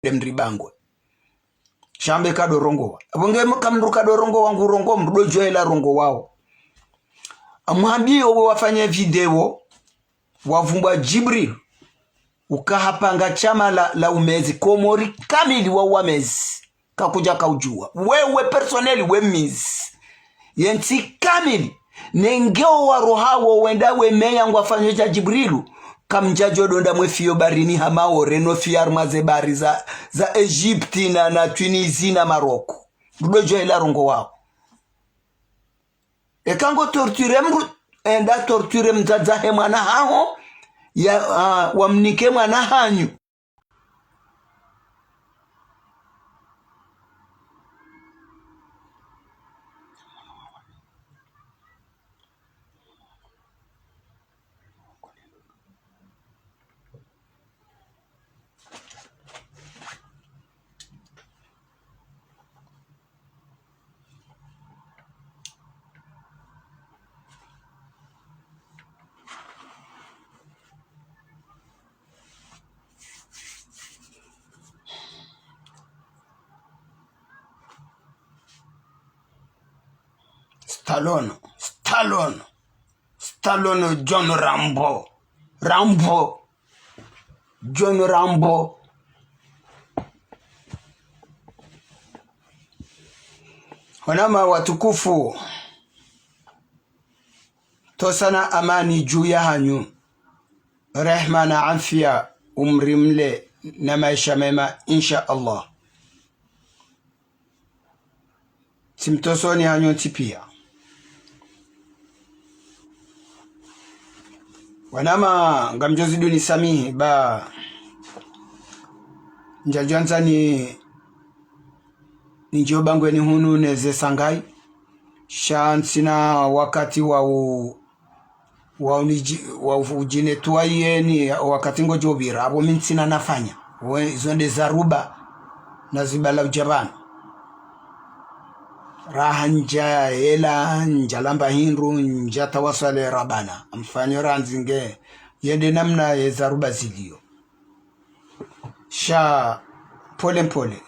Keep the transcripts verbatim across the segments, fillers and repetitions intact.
mdri bangwe. Sha mbe kadorongowa. Apvo nge kamdru kadorongowa ngu rongowa mdru dodjo hela rongowao. Amwambiyo we wafanye video, wavumbwa Djibril, uka hapanga shama la, la umezi, Komori kamili wa wamezi. Kakudja kaudjuwa. Wewe personnel we mizi. Yentsi kamili. Nenge owaroha wo wenda we meya ngwafanyo dja Djibrilu. Kamdjadjo donda mwe fiyo barini hama ore no fiyo harumwa ze bari za, za Egypte na, na Tunisie na Maroc. Mdru dodjo hela rongowao. Eka ngo torture mdru, enda torture mdzadze he mwana haho, ya, ah, wamnike mwana hanyu. Stallone, Stallone, Stallone, John Rambo, Rambo, John Rambo. Wanama watukufu, tosa na amani dju yahanyu, rehma na afia, umri mle na maesha mema, insha Allah. Tsimtosoni hanyu ntsi pia. Wanama, ngamdjo zidi unisamihi, ba ndjadjwandza ni, nindjiyo bangweni hunu neze sangayi. Sha ntsina wakati wa u, wa unidji, wa udjinettoyer ni wakati ngodjo pvira, apvo mi ntsina nafanya. We, izo nde zaruba na zibala udja pvanu. Raha ndja hela, ndja lamba hindru, ndja tawaswali Rabana. Amfanyo randzi nge, yende namna ye zaruba ziliyo. Sha pole mpole.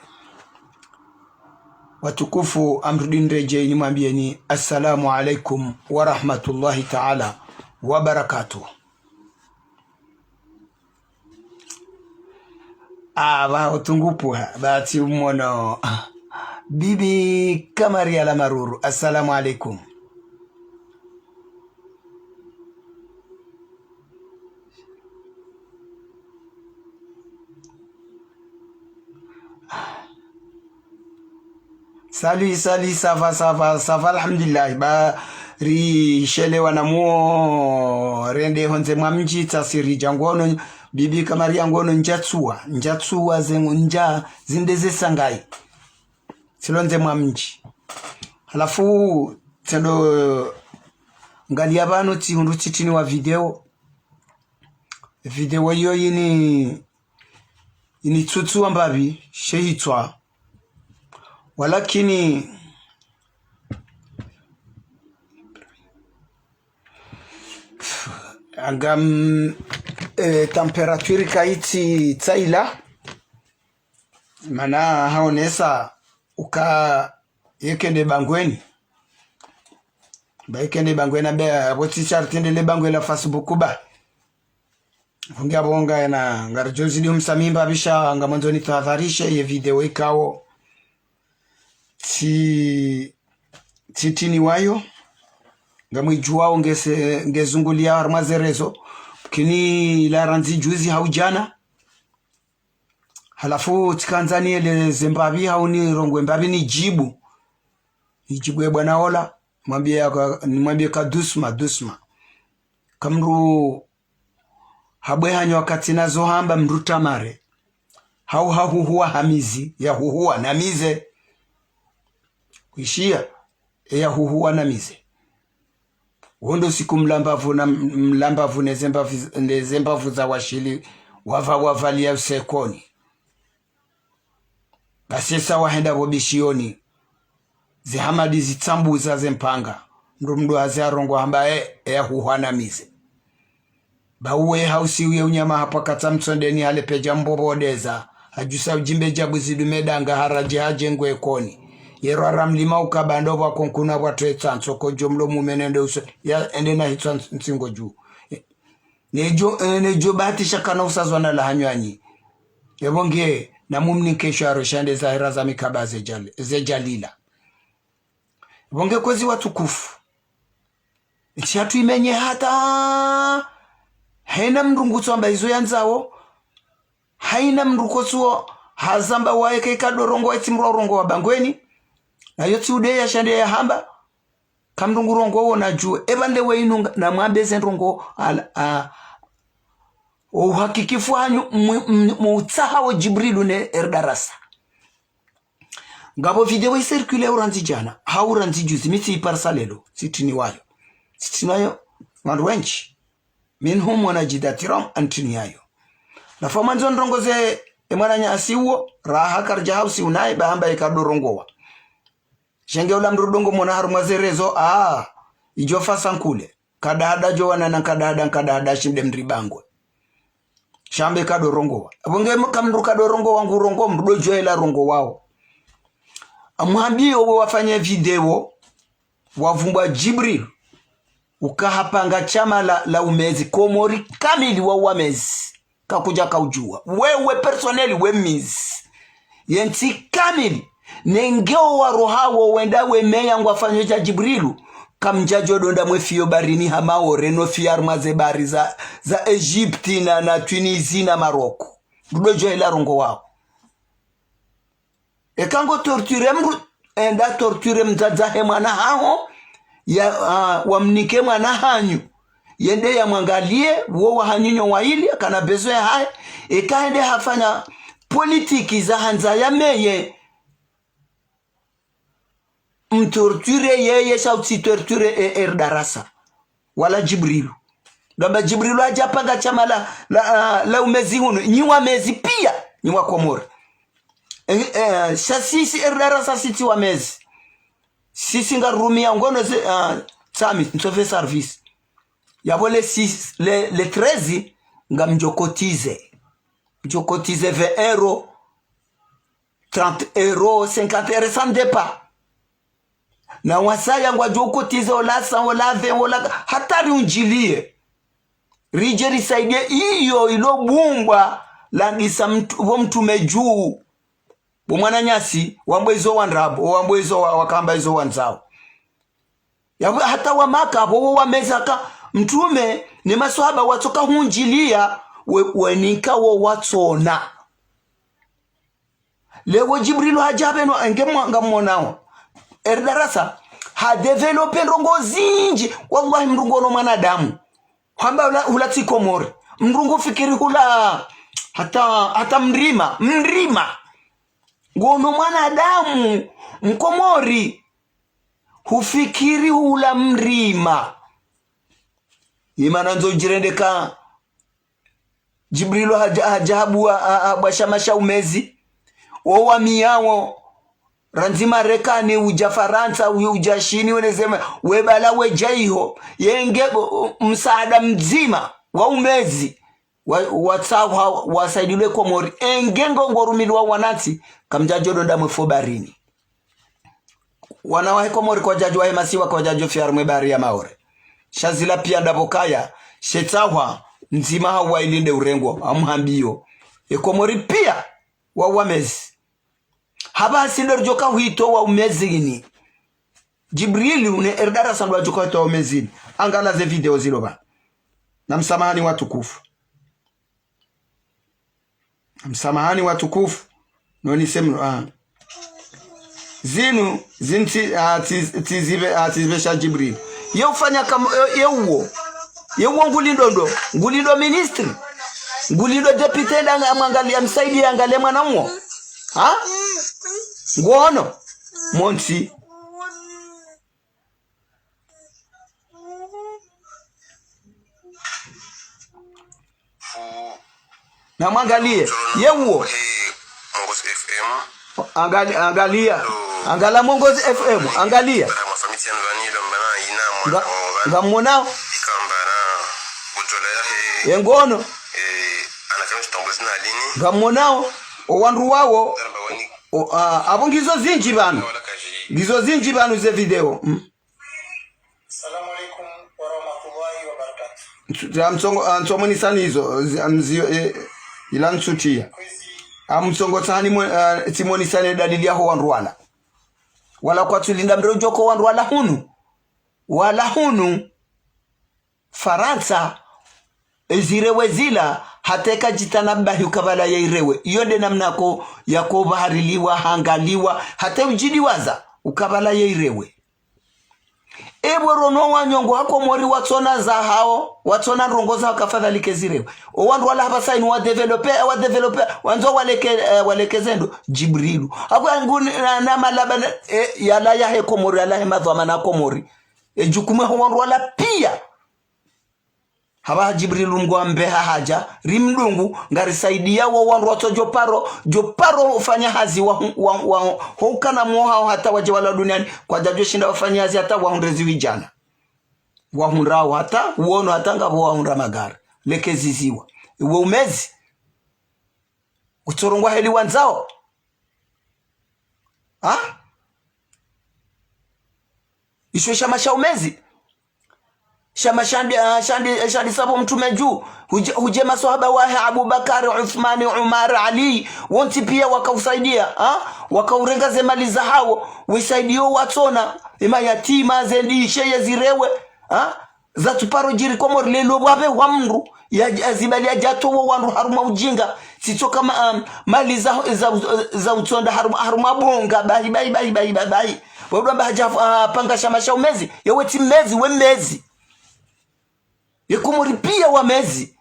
Watukufu, amrudi nredjeyi nimwambiyeni, assalamu alaikum wa rahmatullahi taala wa barakatuh. Ah, ba utungupuha, ba tsi umono. Bibi Kamaria la Maruru, assalamu alaikum. Salut, salut, ça va, ça va, ça va, alhamdulillah. Ba, rishelewa na mo, rende hondze mwa mdji, tsasi ridja ngono, bibi Kamaria ngono ndjatsuwa, ndjatsuwa zengu, ndja, zinde ze sangayi. Tsilo ndze mwa mdji. Halafu, tsendo, ngaliya pvanu tsihundru tsitiniwa video. Video iyo yini, yini tsutsuwa mbapvi, she hitswa. Walakini, anga, mm, eh, température kayitsi tsayila. Mana haonesa uka yekende bangweni. Ba yekende bangweni, abe, apvo tsi sharti ndele bangwe la Facebook ba. Fungi apvo nga ena, ngaridjo zidi umsamihi mbapvi sha, ngamwandzo nitahadharishe ye video ikao. Tsi, tsitiniwayo. Ngamwidjuwao ngese, ngezunguliya harumwa ze réseaux. Kini la randzi juzi hau djana. Halafu tsikandza niyeleze mbapvi hau nirongowe mbapvi nidjibu. Nidjibu ye bwana ola, mwambiye ka, nimwambiye ka doucement, doucement. Kamdru habwe hanyo wakati nazo hamba mdru tamare. Hau hahuhuwa hamizi, yahuhuwa na mize. Kwishiya, e yahuhuwa na mize. Wondo siku mlambavu na, mlambavu ne zembavu, ne zembavu za washili, wava, wavaliya usekoni. Basesa wahenda pvo bishiyoni. Zihamadi zitsambuza zempanga. Mdru mdru hazi harongowa hamba e, e yahuhuwa na mize. Ba uwe hausi uye unyama hapvwa katsa mtsondeni hale pedja mbopvo odeza. Hadjusa udjimbe djabu zidume danga haradji hadje ngwe koni. Yero ara mlima ukaba ndo pvwa konkuna pvwa twe tsantso kodjo mlo mume nende uso. Ya ende na hitswa ntsingo dju. Nedjo, eh, nedjo bahatisha kana usazwa na la hanywanyi. Epvo nge, na mumnike shwaro shande zahera za mikaba zedjal-, zedjalila. Epvo nge kwezi watukufu. Ntsi hatru imenye hata. Haina mndru ngutso amba izo yandzao. Haina mndru kotsuo hazamba waye ke kadorongoa etsi mndru wa urongoa bangweni. Na yo tsi ude ya shande ya hamba. Kamndru ngurongoa wo na djuwe. Epva nde we inu nga-, na mwambe ze ndrongo al-, a, o uhakikifu hanyu mu-, mu-, mu utsaha wo Djibrilu ne Erdarasa. Ngapvo video i circule urandzi djana, hau urandzi juzi, mi tsi iparisa lelo, tsitrini wayo. Tsitrini wayo, wandru wendji. Minhum wanajidati rom antrini yayo. Nafa mwandzo ndrongoze, e mwananyasi uwo, raha karidja hausi unaye, bahamba ikadorongoa. Shenge ula mndru dongo mona harumwa ze réseaux, ah, idjo fasa nkule. Kadahada djo wana na nkadahada, nkadahada shinde mndru bangwe. Shambe kadorongoa. Epvo nge kamndru kadorongoa ngurongoa mndru dodjo ela rongowao. Amwambiyo wo wafanye video, wavumbwa Djibril. Uka hapanga shama la, la umezi. Komori kamili wa wamezi. Kakudja kaudjuwa. Wewe personnel we mizi. Yentsi kamili. Nenge o waroha wo wenda we meya ngwafanyo dja Djibrilu. Kamdjadjo donda mwe fiyo barini ha Maore no fiyo harumwa ze bari za, za Egypte na, na Tunisie na Maroc. Ndrudodjo ela rongowao. Eka ngo torture mndru, enda torture mdzadze he mwana haho, ya, ah, wamnike mwana hanyu. Yende yamwangalie, wo wa hanyu nyo waili, akana besoin yahahe. Eka hende hafanya politiki za handza ya meye. Mtorture yeye, sha utsi torture e, Erdarasa. Wala Djibrilu. Dwamba Djibrilu hadja panga shama la, la, ah, la umezi hunu. Nyi wamezi pia. Nyi wa Komori. Eh, eh, sha sisi Erdarasa sitsi wamezi. Sisi ngarumia ngono ze, ah, tsami, ntsofe service. Yapvo le six, le, le treize, ngamdjo cotiser. Mdjo cotiser vingt euros, trente euros, cinquante euros, ça dépend. Na wasaya ngwadjo cotiser ola cent, ola vingt, ola, hata riundjilie. Ridje risaidie iyo ilo bumbwa la ngisa mtu-, wo mtrume dju. Bo mwananyasi, wambe izo wandrabo, wambe izo wa-, wakamba izo wandzao. Yapvo hata wa Maka, apvo wo wameza ka mtrume, ne maswahaba watsoka hundjilia, we, wenika wo watsona. Leo Djibrilu hadja pveno enge mwa-, ngamwonao. Erdarasa, ha développer ndrongo zindji. Wallahi mndru ngono mwanadamu. Hamba hula, hula tsi Komori. Mndru ngufikiri hula hata, hata mrima. Mrima. Ngono mwanadamu. Mkomori. Hufikiri hula mrima. Imana ndzo djirendeka Djibrilu hadja, hadja habua, ha, habua shama sha umezi. Wo wamiyawo, randzi Marekani, udja Farantsa, u-, udja Shini, wene zema, webala wedja iho. Yenge, o, o, msaada mdzima, wa umezi. Wa, watsahwa, wasaidilwe Komori. Enge ngo ngorumilwa wanantsi, kamdjadjo donda mwe fo barini. Wana wahe Komori kwadjadjo wahe masiwa kwadjadjo fia harumwe bahari ya Maore. Sha zila pia ndapvo kaya, she tsahwa, ndzima hau waili nde urengwa, amuhambiyo. E Komori pia, wa wamezi. Hapvasi ndo ridjoka hwito wa umezini. Djibrilu ne Erdarasa ndo wadjoka hwito wa umezini. Angala ze video zilo pvanu. Na msamahani watukufu. Msamahani watukufu. Noni semno, ah. Zinu, zintsi, ah, tsi-, tsizibe, ah, tsizibe sha Djibril. Ye ufanya kam-, ye, ye uwo. Ye uwo ngulindo ndo. Ngulindo ministre. Ngulindo député nda nga-, amwangalie, amsaidie angalie mwana uwo. Ha? Ngono. Montsi. Namwangalie. Ye uwo. Angali-, angalia. Angala Mongozi F M. Angalia. Nga-, ngamwonao. Ye ngono. Ngamwonao. O wandru wawo, o, a, apvo ngizo zindji pvanu. Ngizo zindji pvanu ze video. Mm. Salamu alaikum warahmatullahi wabarakatuh. Ntsu-, a, mtsongo, a, ntsomonisani izo, zi-, a, mzio, e, ila ntsutiya. A, mtsongo tsahani mo-, a, tsimonisani dalili yaho wandru wala. Wala kwatsulinda mdru udjo ko wandru wala hunu. Wala hunu. Farantsa, ezirewe zila, hata eka djitanabahi ukapvala yairewe. Iyo nde namna ko, yako pvahariliwa, hangaliwa, hata udjidiwaza, ukapvala yairewe. Epvo rono wanyongo ha Komori watsona zahao, watsona ndrongo zahao kafadhali kezirewe. O wandru wala hapvasa inu wa développer, wa développer, wandzo waleke, eh, waleke zendo, Djibrilu. Hako yangu na, na malaba na, eh, yala yahe Komori, yala he madhwamana Komori. E jukumu ho wandru wala piya. Hapvaha Djibrilu Mngu ambe ha hadja, rimdungu, ngarisaidiya wo wandru watsodjo paro, djo paro ufanya hazi wa, wa, wa, ho ukana mwohao hata wadje wala duniani, kwadjadjo shinda wafanya hazi hata wahundre ziwidjana. Wahundrao hata, uono hata ngapvo wahundra magari. Leke ziziwa. Iwe umezi. Utsorongoa heli wandzao. Ha? Isho shama sha umezi. Shama shandi, ah, shandi, shandi sabo mtrume dju. Hudje, hudje maswahaba wahe Abubakari, Uthmani, Umar, Ali. Wontsi piya wakausaidiya, ha? Wakaurenga ze mali zahawo. Wisaidiyo watsona. Ema yatima, ze ndishe, ye zirewe. Ha? Zatsuparo djiri Komori lelo pvwapve wa mndru, ya, ya zibali yadjatowo wandru harumwa ujinga. Tsitso kama, um, mali za, za, za utsonda harumwa, harumwa bonga, bahi, bahi, bahi, bahi, bahi, bahi. Wabula mba hadja, ah, panga shama sha umezi, yewe tsi mezi, we mezi. Ye Komori piya wa mezi.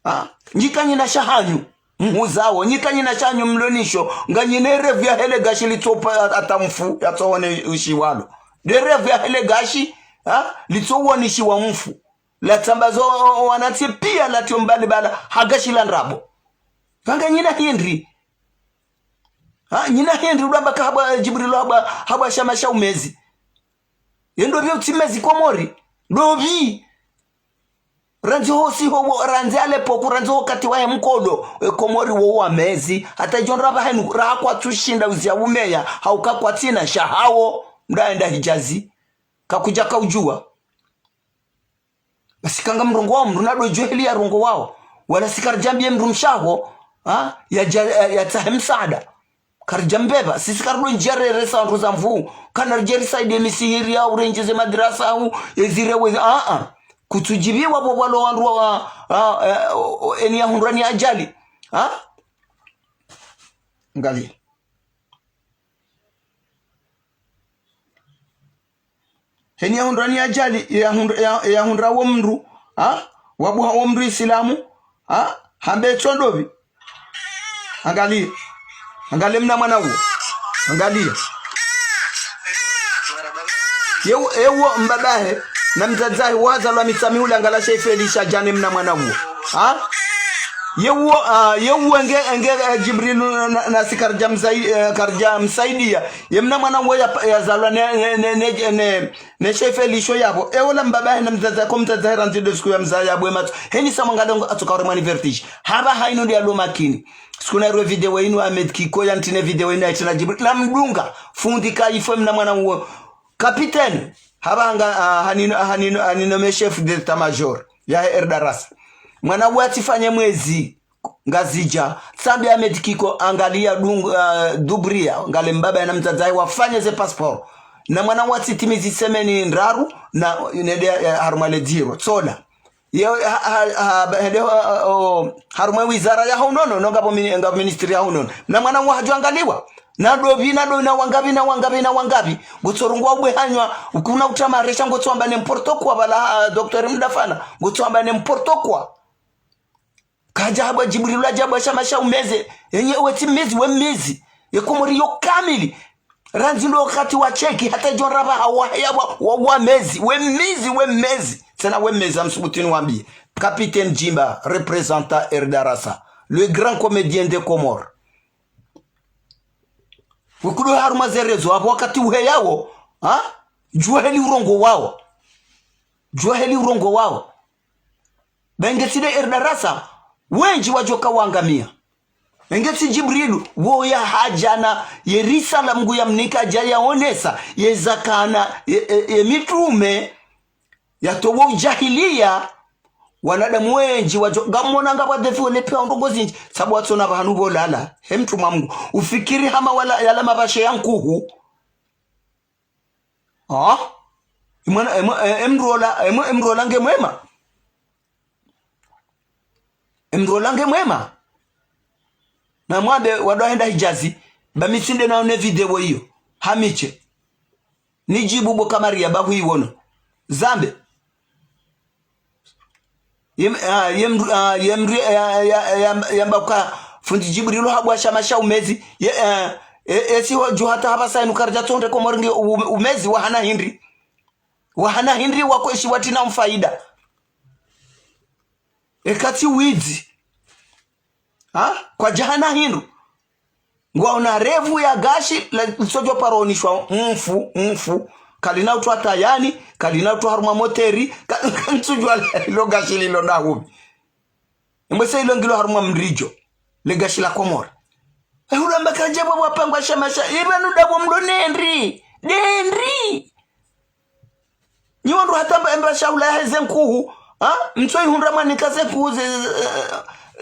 Ha? Nyi kanyina sha hanyu, mhuzawo, nyi kanyina sha hanyu mlonisho, nganyina erevu ya hele gashi litsopa hata mfu, yatsowoneshiwa lo. Nde revu ya hele gashi, ha? Litsowoneshiwa mfu. Latsambazo, o, o, wanatsi piya latio mbali bala, ha gashi la ndrabo. Pvanga nyina hindri. Ha? Nyina hindri, ulamba ka habwa, eh, Djibrilu habwa, habwa shama sha umezi. Ye ndopvi utsi mezi Komori. Ndopvi. Randzi ho si ho wo, randzi à l'époque, randzi ho wakati wahe mkolo, e Komori wo wa mezi, hata idjo ndraba henu, raha kwatsushinda uziya umeya, hauka kwatsina shahawo, mdru enda Hidjazi, kakudja kaudjuwa. Basi kanga mrongowawo, mndru nadodjuwe heli yarongowao, wala si karidjambiye mndru mshaho, ha, yadja, ya, yatsahe msaada. Karidjambeba, sisi karidondjia reresa wandru za nvuu, kana ridje risaidiye misihiri au rendjeze madrasa au ezire wezi, a, a. Kutsudjibiwa bo walo wandru wa, a, e, o, o, eni yahundrwa ni ajali. Ha? Ngali. Heni yahundrwa ni ajali, yahundra, ya, yahundra wo mndru, ha? Wabuha wo mndru Isilamu, ha? Hambe tso ndopvi. Angaliya. Angaliya mna mwana uwo. Angaliya. Ye uwo, ye uwo mbabahe, na mdzadzahe, wazalwa Mitsamihuli, angala she ifeli sha djana mna mwana uwo. Ha? Ye uwo, ah, ye uwo enge, enge, eh, Djibrilu na, na, na si karidja msai-, eh, karidja msaidiya. Ye mna mwana uwo ya, yazalwa ne, ne, ne, ne, ne, ne she ifeli sho yapvo. Ewo la mbabahe na mdzadzahe, ko mdzadzahe randzi ndo siku ya mzaya bwe matso. Heni sa mwangalongo atsoka ore mwani vertige. Hapvaha inu ndi alo makini. Siku na irwe video inu Ahmed Kiko ya ntsine video inu ya itsina Djibrilu. La mdunga. Fundi ka ifwe mna mwana uwo. Capitaine. Hapvaha nga, ah, hanino, hanino, hanino me chef d'état-major. Yahe R D R S. Mwana uwo atsifanye mwezi. Ngazidja, tsambe Ahmed Kiko, angaliya dung-, ah, dubriya, ngale mbaba na mdzadzahe wafanye ze passeport. Na mwana watsitimizi semeni ndraru, na nende, eh, harumwa le dziro, tsola. Ye, ha, ha, ha, ba, hende, ha, ha, o, harumwa wizara ya haunono, no ngapvo mini-, ngapvo ministri ya haunono. Na mwana wahadjo angaliwa. Na ndopvi, na ndopvi, na wangapvi, na wangapvi, na wangapvi. Ngutsorungwa ubwe hanywa, ukuna utamaresha, ngutsoamba n'importe quoi, bala, ah, docteur Mdafana, ngutsoamba n'importe quoi. Kadja habwa Djibrilu, hadja habwa shama sha umezi. Enye we tsi mezi, we mezi. Ye Komori yo kamili. Randzi ndo wakati wa Tcheki, hata idjo ndraba hawa, ya wa, wa, wa mezi. We mezi, we mezi. Tsena we mezi, amsubutu niwambiye. Capitaine Djimba, représentant R D R S. Le grand comédien des Comores. Wekudo harumwa ze réseaux, apvo wakati uheyawo, ha? Djuwa heli urongowawo. Djuwa heli urongowawo. Benge tside R D R S, wendji wadjoka wangamiya. Enge tsi Djibrilu, wo ya hadja na ye risala Mngu ya mnika hadja ya onesa, ye zakana, ye, ye, ye mitrume, ya towa udjahiliya, wanadamu wendji wadjo, ngamwona ngapvo adhefiwa ne piya ndrongo zindji, sabu watsona pvahanu pvo lala, he mtrumwa Mngu, ufikiri hama wala, yala mapvashe ya nkuhu. Ah? Imwana, emwe, e, emdru ola, emwe, emdru ola nge mwema. Emdru ola nge mwema. Na mwambe wandru wahenda Hijazi, ba mi tsinde naone video iyo. Hamishe. Nidjibu bo kamariya ba huiwono. Zambe. Yem-, ah, yemdru-, ah, yemdru-, ya, ya, ya, ya, yamba ka fundi Djibrilu habuwa shama sha umezi. Ye, eh, e, esi ho dju hata hapvasa inu karidja tsonde Komori nge u-, umezi wahana hindri. Wahana hindri wakweshi watsina mfaida. Eka tsi widzi. Ha? Kwadjahana hindru. Ngwaona revu ya gashi, la, litsodjo paro onishwa mfu, mfu. Kalina utwa tayani, kalina utwa harumwa moteri, ka, ntsudjuwa la, ilo gashi lilo ndahupvi. Imwe se ilo ngilo harumwa mridjo, le gashi la Komori. E hula mba kadjapvo wapangwa shama sha, ipvanu ndapvo mlo nendri, nendri. Nyi wandru hata mba emba shahula ya heze nkuhu, ha? Mtso ihundra mwanika ze nkuhu ze, ze,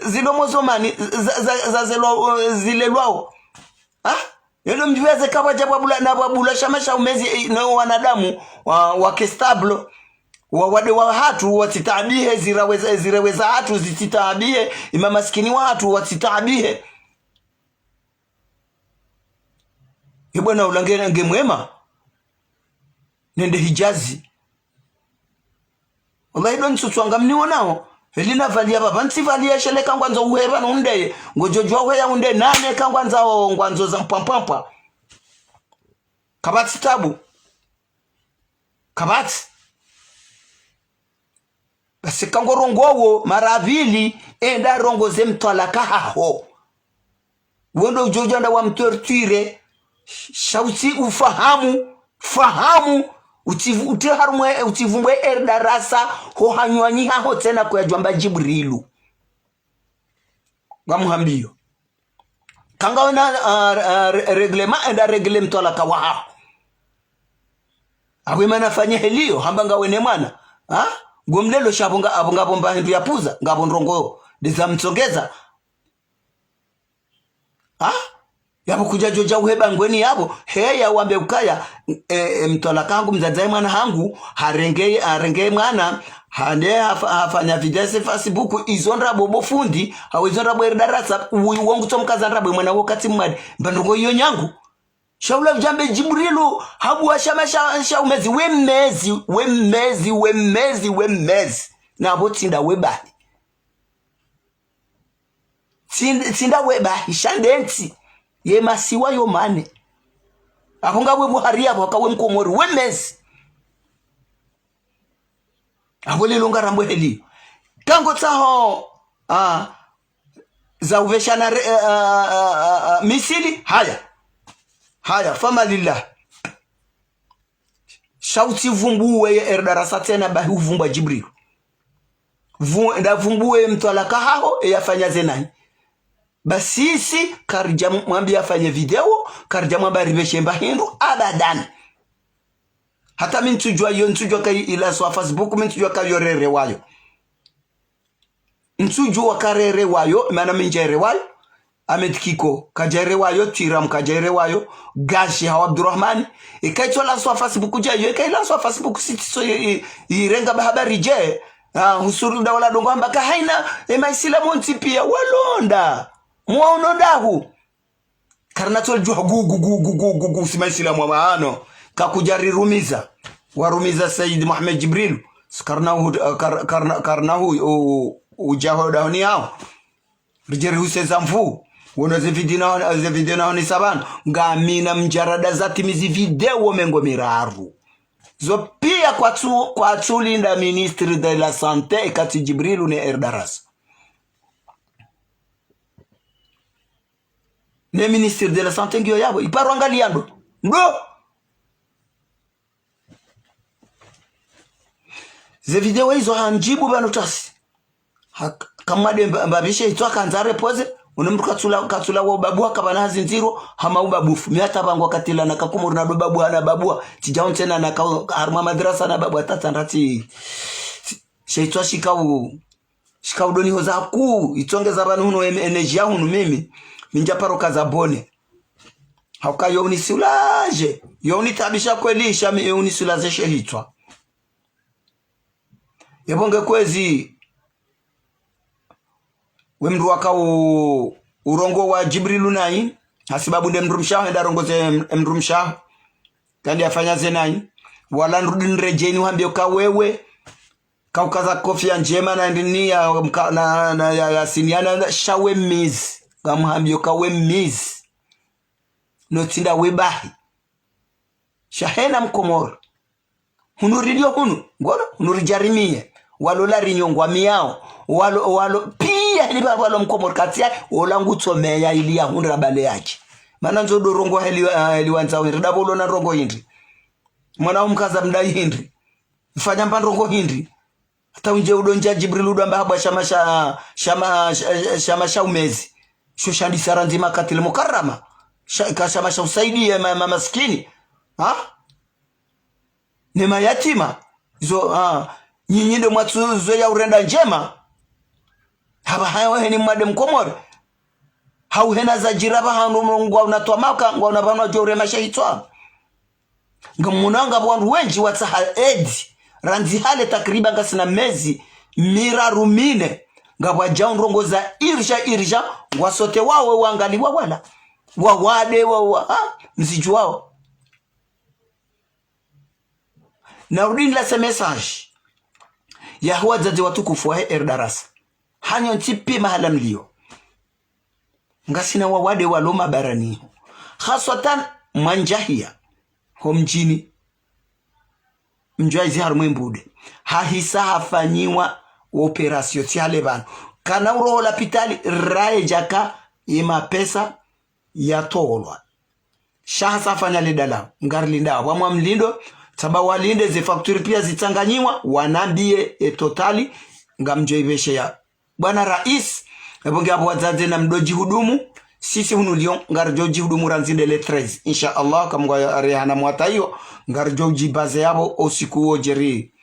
zilomo zomani, za, za, za zelwa, zilelwao. Ha? Yelo mdjuwe ze kapvadja pvabula, na pvabula shama sha umezi, eh, no wanadamu, wa, wa ke stable, wa wade wahatru, watsitaabihe, zirawe za, zirewe zahatru, zitsitaabihe, imamasikini wahatru, watsitaabihe. Ye bwana ula nge, nge mwema. Nende Hijazi. Wallahi ndo ntsutswa ngamniwonao. Heli na valiya pvapva ntsi valiya sheleka ngwandzo uheba no undeye. Ngodjo djuwa uheya unde nane ka ngwandzo, ngwandzo za mpwampwampwa. Kapvatsi tabu. Kapvatsi. Basi ka ngorongowo mara pvili, enda rongoze mtwalaka haho. Wendo udjo djanda wa mtorture, sha utsi ufahamu, fahamu, utsi vu-, utsi harumwe, utsi vumbwe Erdarasa, ho hanywanyi haho tsena kuyadjwamba Djibrilu. Ngamuhambiyo. Ka ngawena, ah, ah, re-, règlement, enda règle mtwalaka wahaho. Awe mana fanye heliyo, hamba ngawene mwana. Ha? Ngomlelo sha apvo nga, apvo ngapvo mba hindru ya pvuza, ngapvo ndrongo, ndiza mtsongeza. Ha? Yapvo kudja djodja uheba ngweni yapvo, heya wambe ukaya, e, e, mtwalaka hangu mdzadze ye mwana hangu, harenge, harenge mwana, hande hafa-, hafanya video ze Facebook, izo ndrabo bo fundi, hawe izo ndrabo Erdarasa, uwi wongu tso mkaza ndrabo mwana wakati mwadi, mba ndrongo iyo nyangu. Sha ula udjambe Djibrilu, habuwa shama sha, sha umezi, we mezi, we mezi, we mezi, we mezi. Na apvo tsi nda we bahi. Tsi-, tsi nda we bahi, sha nde ntsi. Ye masiwa yo mane. Apvo nga we Buhari, apvo ka we Mkomori, we mezi. Apvo lelo ngarambwe heli. Ka ngotsaho, ah, za upveshana re-, eh, ah, ah, ah, ah, misili, haya. Haya, famalillah. Sha utsi vumbuwe ye Erdarasa tsena bahi uvumbwa Djibrilu. Vu-, nda vumbuwe mtwalaka haho, e yafanya ze nahi. Basi si, karidja mwambi yafanye video, karidja mwamba ripveshe mba hindru, abadan. Hata mi ntsudjuwa yo, ntsudjuwa ka ila swa Facebook, mi ntsudjuwa ka yo rere wayo. Ntsudjuwa ka rere wayo, mana mi ndjere wayo. Ahmed Kiko, kadjere wayo, Twiram kadjere wayo, Gashi hawa Abdurahmani. Eka itso lanswa Facebook dje, yo eka ilanswa Facebook sitiso i, i, irenga ba habari dje. Ah, husuru nda wala ndrongo hamba ka haina, e maisilamu wontsi piya, walonda. Mwa uno ndahu. Karina tso lidjuha gu, gu, gu, si maisilamu wa maano. Kakudja rirumiza. Warumiza Said Mohamed Djibril. Karina hu, kar-, karina, karina hu, u, u, udjaho dahoni yao. Ridje rihuse za mvu. Wono ze video na, ze video na honi sabano. Ngamina mdjarada za timizi video mengo miraru. Zo piya kwatsu, kwatsu linda ministre de la santé, eka tsi Djibril ne Erdarasa. Ne ministre de la santé ngiyo yapvo, iparo angaliya ndo. Ndo! Ze video izo handjibu pvanu tasi. Ha, kamwade mba-, mbapvishe itso akandza repoze, Uno mndru katsula, katsula wa ubabuha kapvana hazi ndziro, hama ubabufu. Mi hata pvangu wakati la naka Komori na ndo babuha na babuha. Tsidja ontsena naka harumwa madrasa na babuha tata ndrati. Shehitswa shika u, shika udoni hoza ku, itsongeza pvanu hunu em-, energy ya hunu mimi. Mi ndja paro kaza bone. Hauka yo unisulaje. Yo unitabisha kweli, sha mi yo unisulaje shehitswa. Yebo nge kwezi, we mndru waka u-, urongowa Djibrilu nayi, hasibabu nde mndru mshe haho, hende arongoze m-, mndru mshe haho. Kandi afanya ze nayi. Wala nirudi niredjei nihwambie uka wewe, kaukaza kofia ndjema na ndini ya mka-, na, na ya, ya sinia na, na, sha we mizi. Ngamhambie uka we mizi. No tsi nda we bahi. Sha hena Mkomori. Hunu rilio hunu, ngono, hunu ridja rimie. Walo la rinyo ngwamiao. Walo, walo, pia hili ba walo Mkomori katia, ola ngutsomeya ili ya hundra bale yaje. Mana ndzo ndo rongo heli, ah, heli wandzao hindri, ndapvo ulo na rongo hindri. Mwana umkaza mdai hindri. Mfanya mba rongo hindri. Hata undje udo ndja Djibril udo amba habwa shama sha, shama, sha-, shama sha umezi. Sho shandisa randzi Makkatil Mukarrama. Sha-, ka shama sha usaidia ma-, ma-, maskini. Ha? Ne mayatima. Zo, ha. Nyinyi ndo mwatsu zo ya urenda ndjema. Hapvaha yo heni mwade Mkomori. Hau hena zadjiri pvahanu ngwa unatwa maka, ngwa unapvanwa djo urema shehitswa. Ngamwona ngapvo wandru wendji watsaha edi. Randzi hale takriban ngasina mezi miraru mine. Ngapvwadjao ndrongo za irisha, irisha, ngwasote wawe wangaliwa wala. Wawade, wa, wa, ha? Mzidjuwao. Narudi nilase message yaho wadzadze watukufu wahe Erdarasa. Hanyu ntsi pia mahala mlio. Ngasina wawade walo mabarani ho. Haswatan Mwanjahia. Ho mdjini. Mdjwaizi harumwa Mbude. Hahisa hafanyiwa opération tsi hale pvanu. Kana uroho lapitali raye djaka ye mapesa yatolwa. Sha hasa hafanya le dalao. Ngarilindao. Wamwa mlindo, tsamba walinde ze facture pia zitsanganyiwa, wanambie e totali, ngamdjo ipvesheya. Bwana Rais, epvo nge apvo wadzadze na mdo djihudumu, sisi hunu Lyon, ngaridjo djihudumu randzi nde le treize. Insha Allah, kamwe ngwa rehana mwata iyo, ngaridjo djibaze yapvo o usiku wo djeri.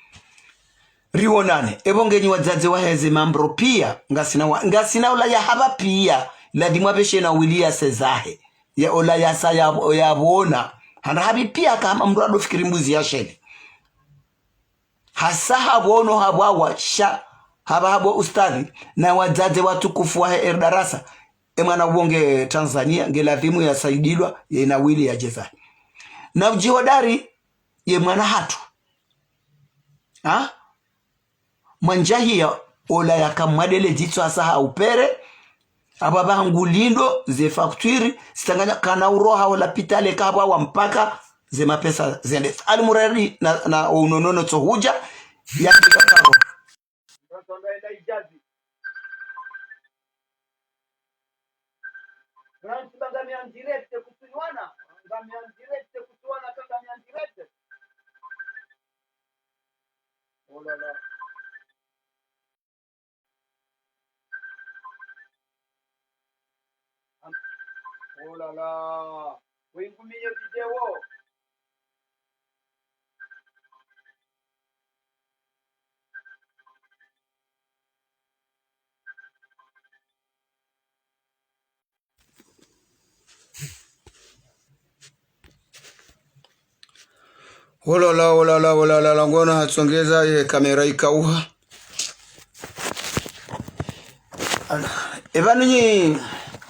Riwonane. Epvo ngenyi wadzadze waheze mambro pia, ngasina wa-, ngasina ola ya hapva pia, ladhimu apveshe na wili ya sezahe. Ya ola ya sa ya, ya pvona. Handa hapvi pia kama mndru ado fikiri mbuzi ya shele. Hasa hapvono hapvawa sha, hapva hapvo ustadhi, na wadzadze watukufu wahe Erdarasa, e mwana uwo nge Tanzania, nge ladhimu ya saidilwa, ye na wili ya djezahe. Na udjihodari, ye mwana hatru. Ha? Mwanjahia ola yaka mwadele dzitso hasa ha upere, apvo apvaha ngulindo ze facture, zitsanganya kana uroha ola pitale kapvawa mpaka ze mapesa zende. Alimuradi na, na unonono tso hudja, ya kika karo. Branch ba ngami en direct kutunywana, ngami en direct kutunywana, ka ngami en direct. Oh là là. Am-, oh là là. Wingumiye video. Olala, olala, olala, la ngono hatsongeza ye kamera ikauha. Ala, epvanu nyi,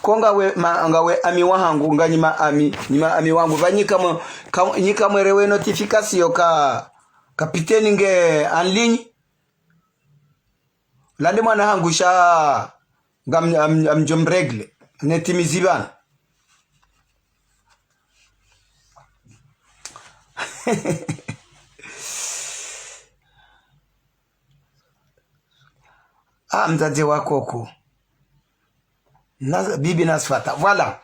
ko ngawe ma-, ngawe ami wahangu, nganyi ma ami, nyi ma ami wangu, pvanyi kamwe, ka-, nyi kamwe rewe notification ka, kapiteni nge en ligne. Lande mwana hangu sha ngam-, am-, amdjo mrégler. Netimizi pvanu. Ah, mdzadze wa koko. Na, bibi Nasfata. Voilà.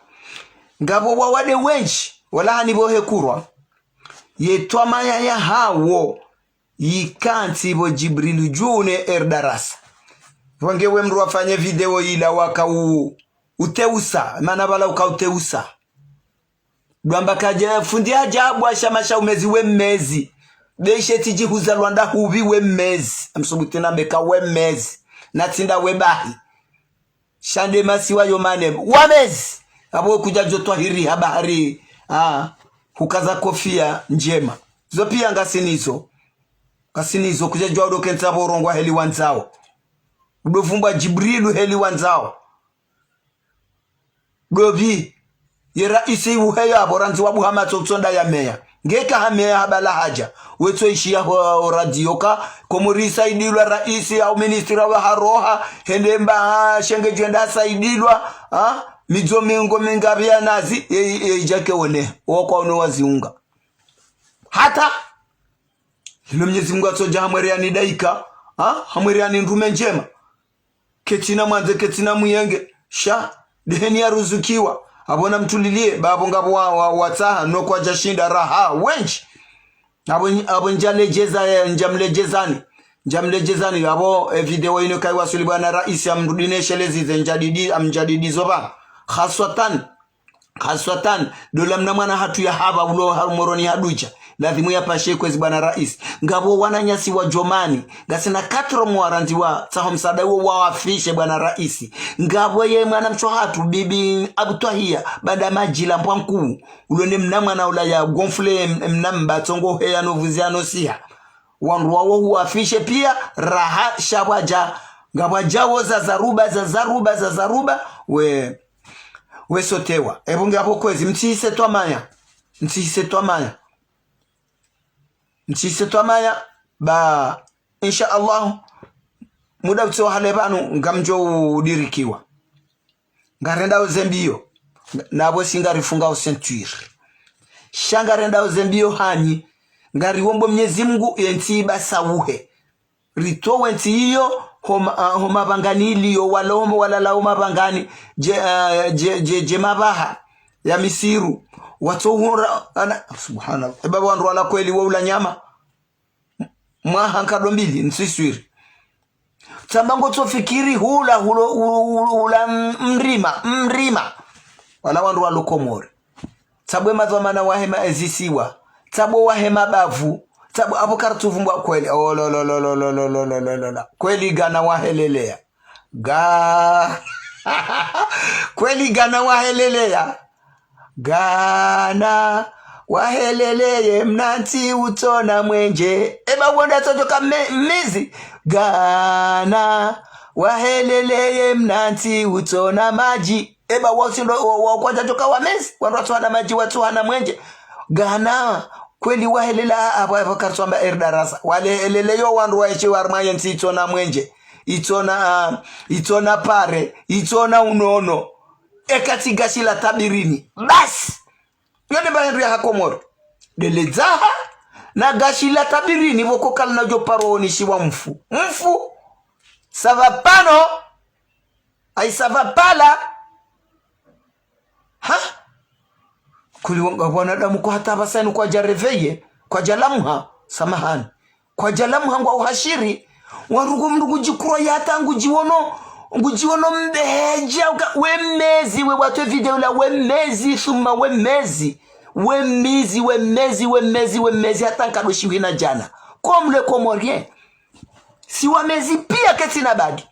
Ngapvo wawade wendji, wala hani pvo hekurwa. Ye twamaya yahawo. Yikantsi pvo Djibrilu djuu ne Erdarasa. Pvo nge we mndru wafanye video yila waka u-, Uteusa, mana pvala uka uteusa. Dwamba kadja fundi hadja habwasha masha umezi we mezi. Be ishe tsidjihuza lwanda hupvi we mezi. Amsubuti nambe ka we mezi. Na tsi nda we bahi. Sha nde masiwa yo mane. Wa mezi. Apvo kudja djo twahiri ha bahari. Ah, hukaza kofia ndjema. Zo pia ngasinazo. Ngasinazo kudja djwa udo kentsa pvo urongwa heli wandzao. Udo vumbwa Djibrilu heli wandzao. Dopvi. Ye raisi uheyo apvo randzi wa buha matso utsonda ya meya. Ngeka ha meya ha bala hadja. Wetso ishiya ho, ho radio ka. Komori isaidilwa raisi au ministra wa haroha. Hende mba, ah, shenge djwenda saidilwa. Ah, midzo mingo mingapvi ya nazi. Ye, ye, idjake one. Wo kwa uno waziunga. Hata. Hilo Mnyezi Mungu atsodja hamwere yani daika. Ah, hamwere yani ndrume ndjema. Ketsina mwandze, ketsina muyenge. Sha, deheni ya ruzukiwa. Apvo na mtulilie, ba apvo ngapvo wa, wa, watsaha, no kwadja shinda raha, wendji. Apvo, apvo ndjaledjeza, eh, ndjamledjezani. Ndjamledjezani, apvo, eh, video inu kayi wasuli bwana raisi, amrudi ne shelezi ze ndjadidi, amdjadidi zo pva. Khaswatan. Khaswatan, dola mna mwana hatru ya hapva ulo ha Moroni hadudja. Lazimu ya pashe kwezi bwana raisi. Ngapvo wananyasi wa Djomani. Ngasina katro mwarandziwa tsaho msaada uwo wa afishe bwana raisi. Ngapvo ye mwana msho hatru bibi Abutwahia. Banda madjila mbwa nkuu. Ulo ne mna mwana ula ya gonfle m-, mna mba tsongo heya no vuzi ano siha. Wandru wawo huafishe pia, raha sha pvwadja. Ngapvwadja wo za zaruba, za zaruba, za zaruba. We. Wesotewa. Epvo nge apvo kwezi. Mtsihise twamaya. Mtsihise twamaya. Mtsihise twamaya. Ba, insha Allah. Muda utsi wa hale pvanu ngamdjo udirikiwa. Ngarendao ze mbiyo. Napvo si ngarifunga o ceinture. Sha ngarendao ze mbiyo hanyi. Ngariombo Mnyezi Mungu ye ntsi ibasauhe. Ritowe ntsi iyo, homa, ah, homa pvangani iliyo, wala homa walala homa pvangani, dje, ah, dje, dje, dje mapvaha ya misiru. Watsohura, ana, subhanallah. Eba wandru wala kweli wa ula nyama. Mwaha nkado mbili, ntsiswiri. Tsamba ngotsofikiri hula, hula, hula, hula m-, mrima, mrima. Wala wandru walo Komori. Tsabwe madhwamana wahe ma ezisiwa. Tsabwe wahe mabavu. Tsabwe apvo kartsuvumbwa kweli. Oh, lo, lo. Kweli gana waheleleya. Ga. Kweli gana waheleleya. Gana waheleleye mna ntsi utsona mwenje. Eba wonda tsodjoka me-, mezi. Gana waheleleye mna ntsi utsona madji. Eba wasindo wa, wa kwadjadjoka wa mezi, wandru watsuhana madji, watsuhana mwenje. Gana, kweli wahelela apvo, apvo kartswamba eri darasa. Walehelele yo wandru waeshe warma ye ntsi itsona mwenje. Itsona, ah, itsona pare, itsona unono. Eka tsi gashi la tabirini. Basi! Yo nde mba hindru ya ha Komori. Deledzaha, na gashi la tabirini pvoko kalina djo paro onishiwa mfu. Mfu! Ça va pas, non? Ayi, ça va pas là. Ha? Kuli wa-, wanadamu kwa hata apvasa inu kwadja réveiller, kwadja lamha, samahani. Kwadja lamha ngwa uhashiri. Warugo mndru ngudjikurwa yata ngudjiwono, ngudjiwono mbedja uka, we mezi, we watwe video la, we mezi, thumma we mezi. We mizi, we mezi, we mezi, we mezi, hata nkado shihwina djana. Comme le Comorien. Si wa mezi pia ketsina badi.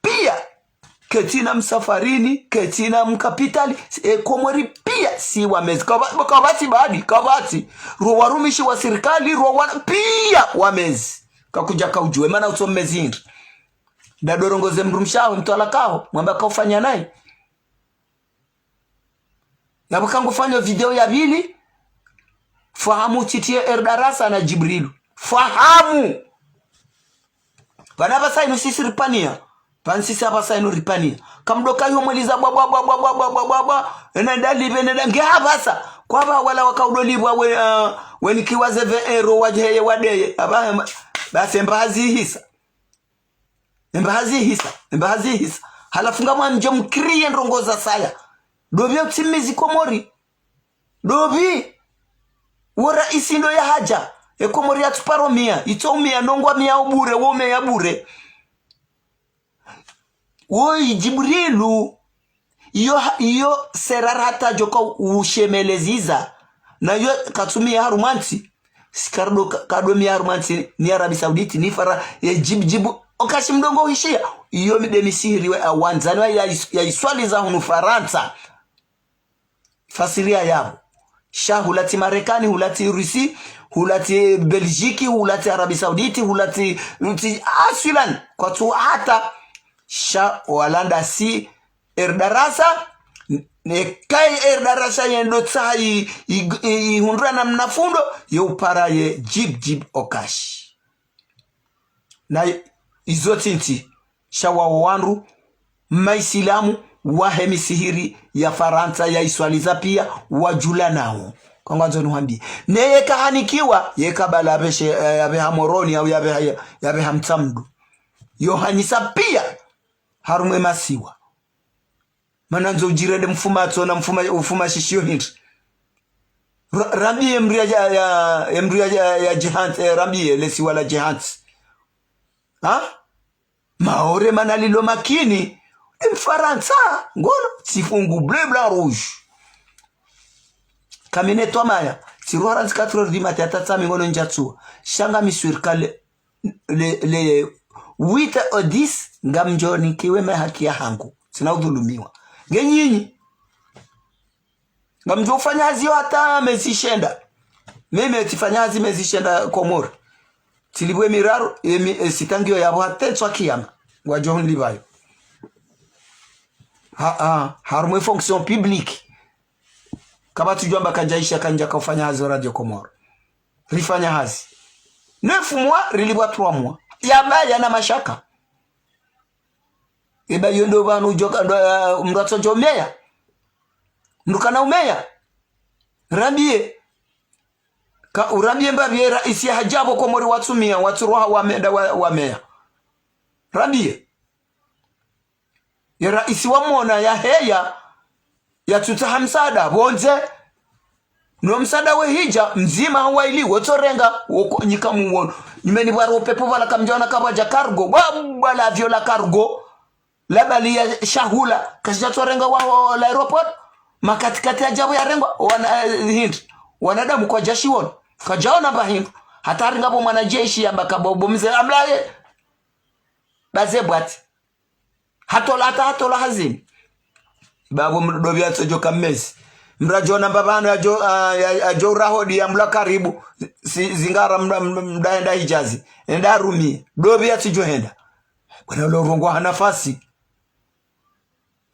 Pia, ketsina msafarini, ketsina mkapitali, e Komori pia si wa mezi. Kaba-, kapvatsi badi, kapvatsi. Ro warumishi wa sirikali, ro wana, pia wa mezi. Kakudja kaudjuwe, mana utso mezi hindri. Ndadorongoze mdrumshe waho, mtwalaka waho, mwamba kaufanya naye. Yapvo kangu fanyo video ya pvili, fahamu titiye er darasa na Djibrilu. Fahamu! Pvanu apvasa inu sisi ripvaniya. Pvanu sisi apvasa inu ripvaniya. Kamdo kayo mweliza bwa, bwa, bwa. Ena dali, ena da-, nge apvasa. Kwapva wala waka udo lipvwa we, ah, wenikiwa ze vingt euros wadjeye wadeye. Apva hema, basi emba hazi hisa. Emba hazi hisa, emba hazi hisa. Halafu ngamwamdjo mkriye ndrongo za saya. Dopvi ya utimizi Komori. Dopvi. Wo raisi ndo ya hadja. E Komori ya tsuparo mia. Itso umia, nongwa mia ubure, wo umia bure. Woyi Djibrilu, iyo ha-, iyo serara hata djoka ushemeleziza. Na iyo katsumia harumwa ntsi. Sikardo ka-, kadomia harumwa ntsi, ni Arabie Saoudite, ni Fara-, ye Djib-, Djib-, Okashe mdrongo hishia. Iyo mi nde misihiri we awandzani wa ya is-, ya iswaliza hunu Farantsa. Fasiria yapvo. Sha hulatsi Marekani, hulatsi Russie, hulatsi Belgique, hulatsi Arabie Saoudite, hulatsi, hulatsi Aswilan. Kwatsu hata sha walanda si erdarasa, ne kai erdarasa yendo tsaha i, i, i, ihundra na mnafundo, yo upara ye Djib Djib Okashe. Na izo tsi ntsi, sha wawo wandru, maisilamu, wahe misihiri ya Farantsa, ya iswaliza pia, wadjula nawo. Kangwandzo nuhambi. Neye kahanikiwa, ye kabala yapve she, eh, yapve ha Moroni, au yapve ha, yapve ha Mtsamdu. Yo hanyisa pia, harumwa emasiwa. Mana ndzo udjirende mfumatso na mfuma, ufuma shishiyo hindri. Ra-, rambiye mdru ya, ya, ya, mdru ya, ya, ya Jihant, eh, rambiye lesiwa la Jihant. Ha? Maore mana lilo makini. Ni Mfarantsa, ngono, tsifungu bleu, blanc, rouge. Kamine twamaya, tsiruha randzi quatre heures du matin, hata tsami ngono ndjatsuwa. Sha ngami sûr que le, le, le huit au dix, ngamdjo nikiwe mehaki yahangu. Tsina udhulumiwa. Nge nyinyi. Ngamdjo ufanya hazi yo hata mezi shenda. Mimi tsifanya hazi mezi shenda Komori. Tsilipvwe miraru, emi, e, sita ngiyo yapvo hata etswa kiyama. Ngwadjo hunilipva yo. Ha, ha, harumwa e fonction publique. Kapvatsu djwamba kandjaisha kandjaka ufanya hazi o Radio Komori. Rifanya hazi. Neuf mois, rilipvwa trois mois. Yamba yana mashaka. Eba iyo ndo pvanu udjoka, ndo, eh, mdru atsodjo umeya. Mdru kana umeya. Rambiye. Ka urambiye mbapvi ye raisi ya hadja pvo Komori watsumia, watsuroha wamenda wa, wameya. Rambiye. Ye raisi wamona yaheya, yatsutsaha msaada pvondze. No msaada wehidja, mdzima hau waili, wotsorenga, woko nyika muwono. Nyumeni pvwaro pepvo pvala kamdjaona kapvwadja cargo, bwa, bwa l'avion la cargo. Labali ya shahula, kashidjatsorenga wa, wa, l'aéroport. Makatikati yadja pvo yarengwa, wana, eh, hindri. Wanadamu kwadjashiwono. Kwadjaona mba hindru. Hata haringa pvo mwanajeshi yamba kabo bo mze amlaye. Baze bwati. Hatola hata hatola hazini. Bapvo mdru dopvi atsodjo ka mmezi. Mdru adjo namba pvanu adjo, ah, ya, adjo uraho di ya mdru karibu. Si, zingara mdru, mdru, mdru enda Hijazi. Enda arumie. Dopvi atsidjo henda. Bwana ule urongowa ha nafasi.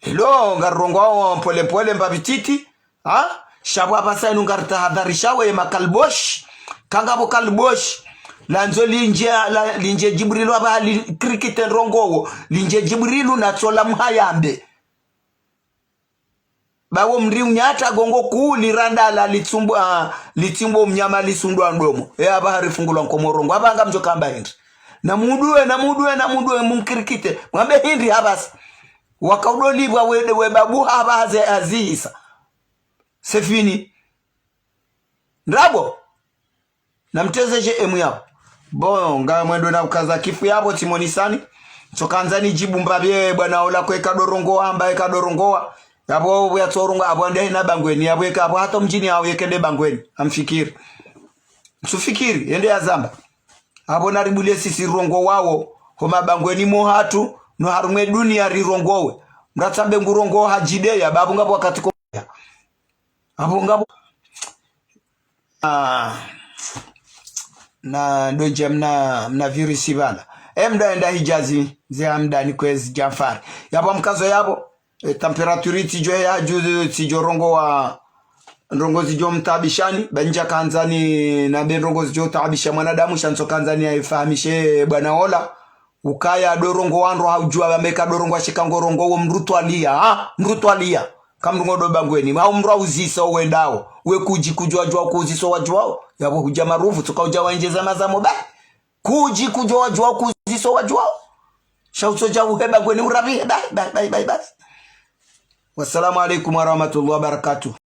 Leo ngarirongowa pole pole mbapvi titi. Ha? Sha pvo apvasa inu ngaritahadharishawo ye makalboshi. Kangapvo kalboshi. Landzo lindje, la, lindje Djibrilu apvaha likrikite ndrongowo. Lindje Djibrilu natsola mhayambe. Bawo mri unyata gongo kuu lirandala litsumbu, ah, litsimbwa mnyama lisundwa ndomo. E apvaha rifungulwa nkomorongo. Apvaha ngamdjo kamba hindri. Namuduwe, namuduwe, namuduwe, munkirikite. Mwambe hindri apvasa. Wakaudolipvwa wende we babu apvaha ze azihisa. C'est fini. Ndrabo. Namteze je emu yapvo. Bon, ngamwendo na ukaza kifu yapvo, tsimonisani. Tsokandzani djibu mbapvi bwana ola kwe kadorongowa, amba ye kadorongowa. Yapvo, yapvo yatsorongowa, apvo ande hina bangweni, yapvo yeka, apvo hata mdjini yawo yeke nde bangweni. Amfikiri. Msufikiri, yende yazamba. Apvo naribulie sisi rongowawo. Ho mabangweni mwahatru, no harumwa e duniya rirongowe. Mratsambe ngurongowa hadjideya, babu ngapvo wakati ko. Apvo ngapvo. Ah, na ndodja mna, mna virus pvala. E mdru enda Hijazi, ze Hamdani kwezi Djanfari. Yapvo mkazo yapvo, e, température tsidjo ya dju, tsidjo rongowa, ndrongo zidjo mtaabishani, ba ndja kandzani na be ndrongo zidjo taabisha mwanadamu, sha ntsokandzani ya ifahamishe bwana ola. Ukaya dorongowa ndro haudjuwa ba meka dorongowa shika ngorongowo mdru twaliya, ha? Mdru twaliya. Kamdru ngodo bangweni. Hau mdru auziso wendao. We kudji kudjuwa djuwa kuuziso wadjuwao. Yapvo hudja maruvu, tsoka udja wendjeza mazamo ba. Kudji kudjuwa djuwa kuuziso wadjuwao. Sha utsodja uhe bangweni urapvihe ba, ba, ba, ba, ba. Wassalamu alaikum warahmatullahi wabarakatuh.